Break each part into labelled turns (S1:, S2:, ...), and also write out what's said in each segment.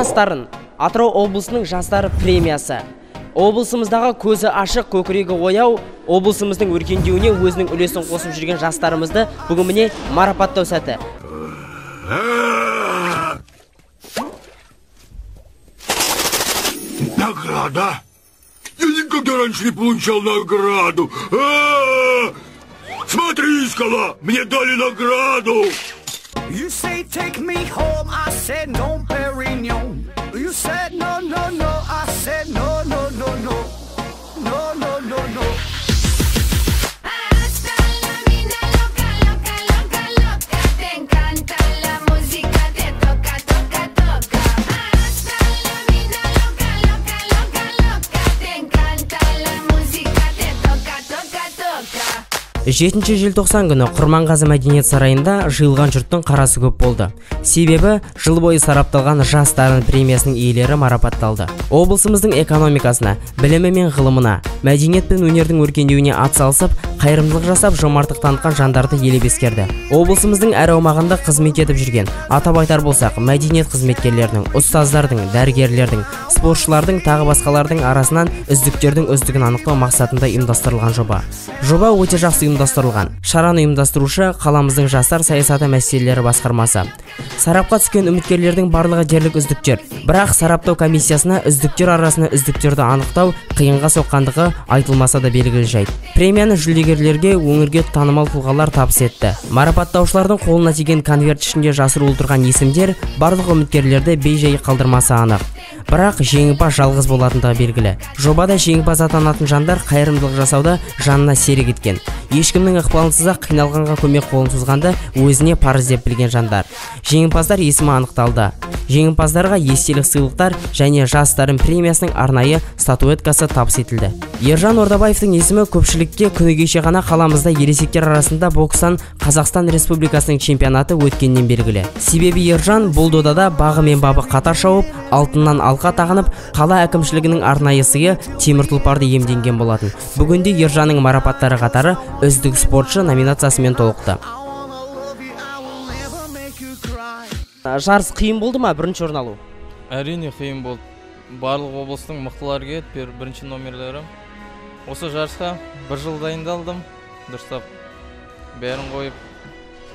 S1: Жас дарын Атырау облысының жастары премиясы. Облысымыздағы көзі ашық, көкірегі ояу, облысымыздың өркендеуіне өзінің үлесін қосып жүрген жастарымызды бүгін міне марапаттау сәті.
S2: Награда? Я никогда раньше не получал награду. Смотри, скала, мне дали награду.
S3: You say take me home, I said no, Perignon. You said no, no, no, I said no, no, no, no, no, no, no, no.
S4: Hasta la mina loca, loca, loca, loca. Te encanta la música, te toca, toca, toca. Hasta la mina loca, loca, loca, loca. Te encanta la música, te toca, toca, toca.
S1: 7 желтоқсан күні Құрманғазы мәдениет сарайында жиылған жұрттың қарасы көп болды. Себебі жыл бойы сарапталған Жас дарын премиясының иелері марапатталды. Облысымыздың экономикасына, білімі мен ғылымына, мәдениет пен өнердің өркендеуіне атсалысып, қайырымдылық жасап, жомарттық танытқан жандарды елеп ескерді. Облысымыздың әр аумағында қызмет етіп жүрген, атап айтар болсақ, мәдениет қызметкерлерінің, ұстаздардың, дәрігерлердің, спортшылардың, тағы басқалардың арасынан үздіктердің үздігін анықтау мақсатында ұйымдастырылған жоба. Жоба өте жақсы ұйымдастырылған. Шараны ұйымдастырушы қаламыздың жастар саясаты мәселелері басқармасы. Сарапқа түскен үміткерлердің барлығы дерлік үздіктер. Бірақ сараптау комиссиясына үздіктер арасына үздіктерді анықтау қиынға соққандығы айтылмаса да белгілі жайт. Премияны жүлдегерлерге өңірге танымал тұлғалар табыс етті. Марапаттаушылардың қолына тиген конверт ішінде жасырулы тұрған есімдер барлық үміткерлерді бей-жай қалдырмасы анық. Бірақ жеңімпаз жалғыз болатындығы белгілі. Жобада жеңімпаз атанатын жандар қайырымдылық жасауды жанына серік еткен. Ешкімнің ықпалынсыз-ақ қиналғанға көмек қолын созғанды өзіне парыз деп білген жандар. Жеңімпаздар есімі анықталды. Жеңімпаздарға естелік сыйлықтар және Жас дарын премиясының арнайы статуэткасы табыс етілді. Ержан Ордабаевтың есімі көпшілікке күні кеше ғана қаламызда ересектер арасында бокстан Қазақстан Республикасының чемпионаты өткеннен белгілі. Себебі Ержан бұл додада бағы мен бабы қатар шауып, алтыннан алқа тағынып, қала әкімшілігінің арнайы сыйы темір тұлпарды иемденген болатын. Бүгінде Ержанның марапаттары қатары үздік спортшы номинациясымен толықты. Жарыс қиын болды ма бірінші орын алу?
S5: Әрине қиын болды. Барлық облыстың мықтылары келді, бірінші номерлері. Осы жарысқа бір жыл дайындалдым, дұрыстап бәрін қойып.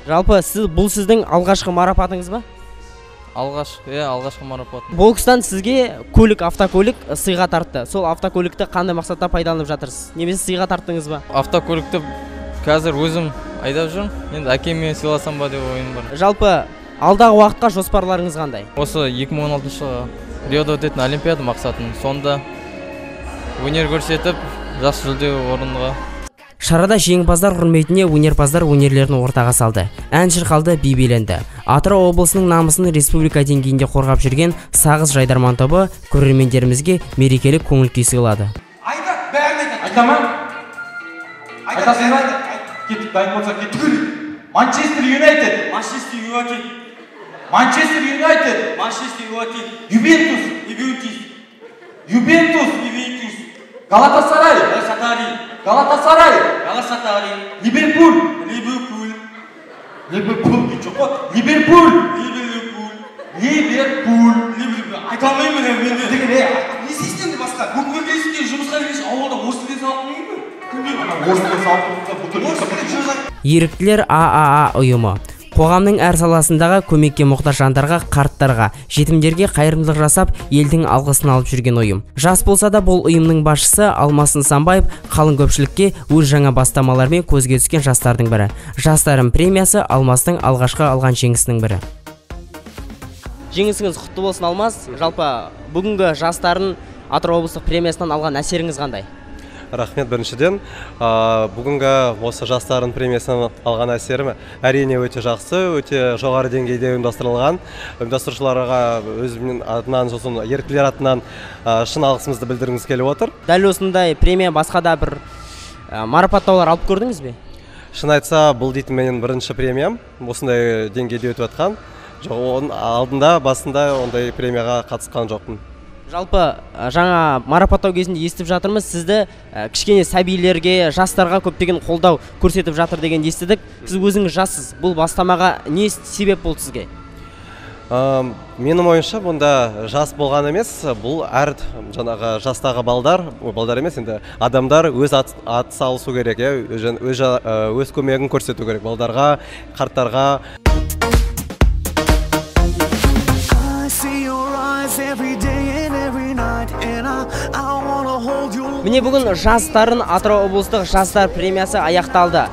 S1: Жалпы бұл сіздің алғашқы марапатыңыз ба?
S5: Алғашқы марапат.
S1: Бокстан сізге көлік, автокөлік сыйға тартты. Сол автокөлікті қандай мақсатта пайдаланып жатырсыз? Немесе сыйға тарттыңыз ба?
S5: Автокөлікті қазір өзім айдап жүрмін. Енді әкеммен сыйласам ба деп ойым бар.
S1: Жалпы алдағы уақытқа жоспарларыңыз қандай?
S5: Осы 2016 жылы Риода өтетін олимпиада мақсатым. Сонда өнер көрсетіп, жақсы жүлде орынға.
S1: Шарада жеңімпаздар құрметіне өнерпаздар өнерлерін ортаға салды. Ән шырқалды, би биленді. Атырау облысының намысын республика деңгейінде қорғап жүрген Сағыз жайдарман тобы көрермендерімізге мерекелік көңіл күй сыйлады.
S6: Айтады, бәрін айтады. Айта ма? Айтасың ба? Кеттік, дайын болсақ кеттік. Манчестер Юнайтед.
S7: Манчестер Юнайтед.
S6: Манчестер Юнайтед.
S7: Манчестер Юнайтед.
S6: Ювентус.
S7: Ювентус.
S6: Ювентус.
S7: Ювентус.
S6: Галатасарай.
S7: Галатасарай.
S6: Галатасарай.
S7: Галатасарай.
S6: Ливерпуль.
S7: Ливерпуль.
S6: Ливерпуль дейді жоқ қой. Ливерпуль.
S7: Ливерпуль.
S6: Ливерпуль.
S7: Ливерпуль. Айта алмаймын мен енді.
S6: Деген, не істейсің енді басқа?
S7: Бүгінгі кезге жұмысқа келгенше ауылда орыс тілін салып қоймайын ба? Күнде
S6: орыс тілін салып қойса,
S7: орыс тілін.
S1: Еріктілер ААА ұйымы қоғамның әр саласындағы көмекке мұқтаж жандарға, қарттарға, жетімдерге қайырымдылық жасап, елдің алғысын алып жүрген ұйым. Жас болса да бұл ұйымның басшысы Алмас Нысанбаев қалың көпшілікке өз жаңа бастамаларымен көзге түскен жастардың бірі. Жас дарын премиясы Алмастың алғашқы алған жеңісінің бірі. Жеңісіңіз құтты болсын, Алмас. Жалпы бүгінгі Жас дарын Атырау облыстық премиясынан алған әсеріңіз қандай?
S8: Рахмет біріншіден. Бүгінгі осы Жас дарын премиясынан алған әсерім әрине өте жақсы, өте жоғары деңгейде ұйымдастырылған. Ұйымдастырушыларға өзімнің атынан, сосын еріктілер атынан шын алғысымызды білдіргіміз келіп отыр.
S1: Дәл осындай премия басқа да бір марапаттаулар алып көрдіңіз бе?
S8: Шын айтса, бұл дейтін менің бірінші премиям, осындай деңгейде өтіп жатқан. Жоқ, оның алдында, басында ондай премияға қатысқан жоқпын.
S1: Жалпы жаңа марапаттау кезінде естіп жатырмыз, сізді кішкене сәбилерге, жастарға көптеген қолдау көрсетіп жатыр деген естідік. Сіз өзіңіз жассыз, бұл бастамаға не себеп болды сізге?
S8: Менің ойымша, бұнда жас болған емес, бұл әр жаңағы жастағы балдар, ой, балдар емес, енді адамдар өз ат салысу керек, иә, өз көмегін көрсету керек балдарға, қарттарға.
S3: I see your eyes every day and every night, and I wanna hold you.
S1: Міне, бүгін «Жас дарын» Атырау облыстық жастар премиясы аяқталды.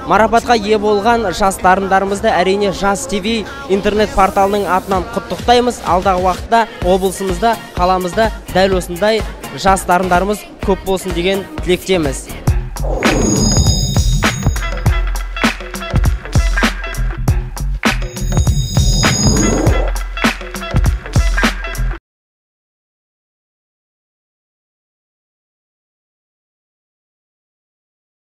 S1: Марапатқа ие болған жас дарындарымызды, әрине, Жас ТВ интернет порталының атынан құттықтаймыз. Алдағы уақытта облысымызда, қаламызда дәл осындай жас дарындарымыз көп болсын деген тілектеміз.